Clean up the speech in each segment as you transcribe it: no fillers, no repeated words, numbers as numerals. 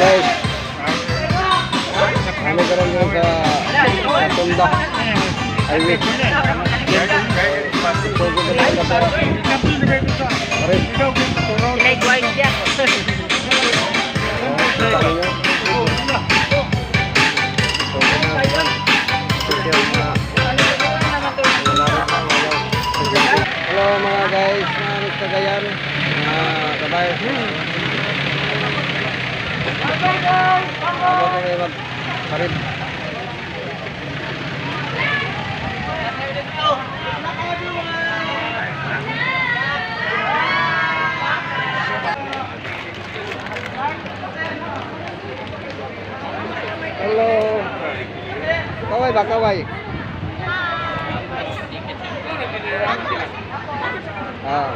Guys. Kami karon dito sa Tunda Highway. Sugod na tayo sa Pare. Like white siya. Kita ninyo. Sugod na. Yan. Thank you, mga. Hello mga guys, mga Mr. Cagayan, mga kabay. Ako kami magparid. Hello. Kaway ba, kaway? Ah.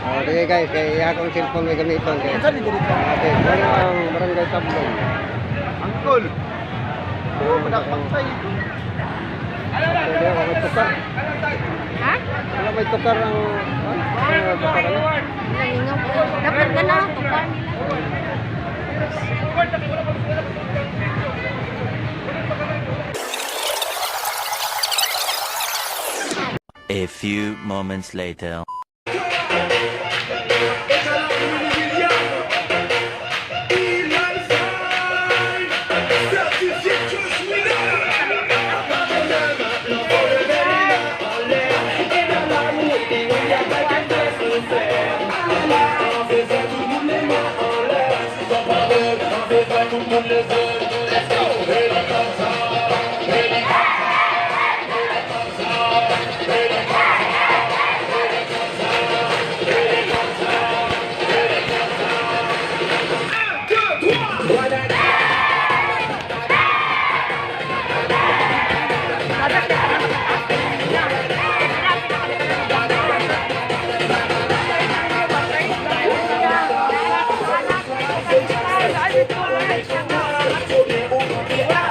Oh, sige guys, kay akong cellphone may gamiton kay. Okay, wala ang barangay Tablong. Angkol. Oo, madakpang. Pwede ako may tukar. Ha? Wala may tukar ang ano, tukar ano? Nalingaw ko. Dapat ka na, tukar nila. A few moments later.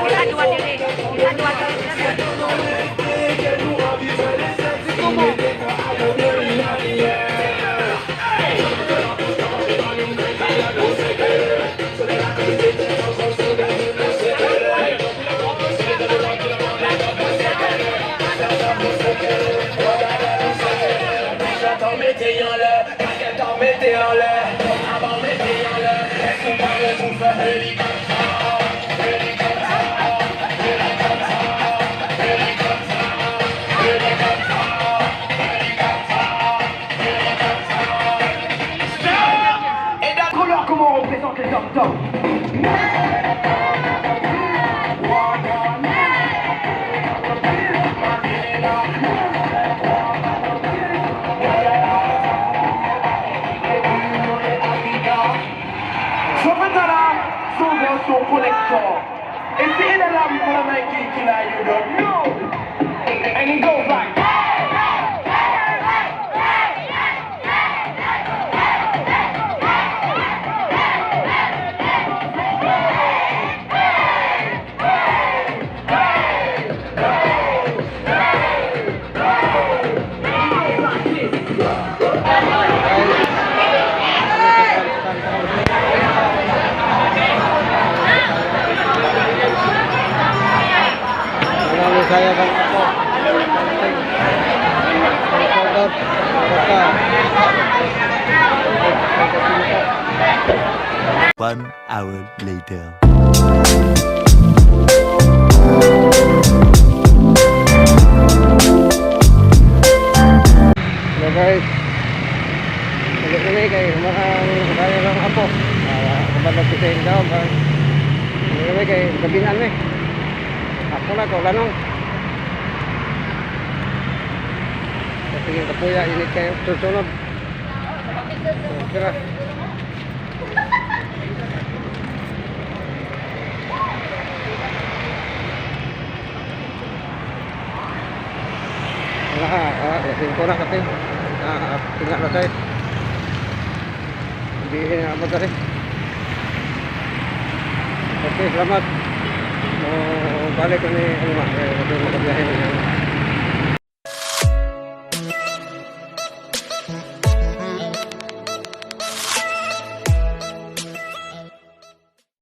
Wala dua diri. Wala dua diri. Et d'accord, comment on représente les dom. Collector. It's the inner lamp for the Nike killer you don't know. And it goes like. Wala saya kang ako. Ang basta. One hour later. Hello guys. Ulit kami kay humarang kaya lang apo. Ah, kabalog ko sa inyo. Ulit kami kay gabinan eh. Ako na ko lanong. Sige, kapuya, init kayo. Susunod. Okay ra. Wala, alas 5 na kape. Tingnan na tayo. Hindi na abot kasi. Okay, salamat. Oh, balik ko ni ano ma, eh, makabiyahe na.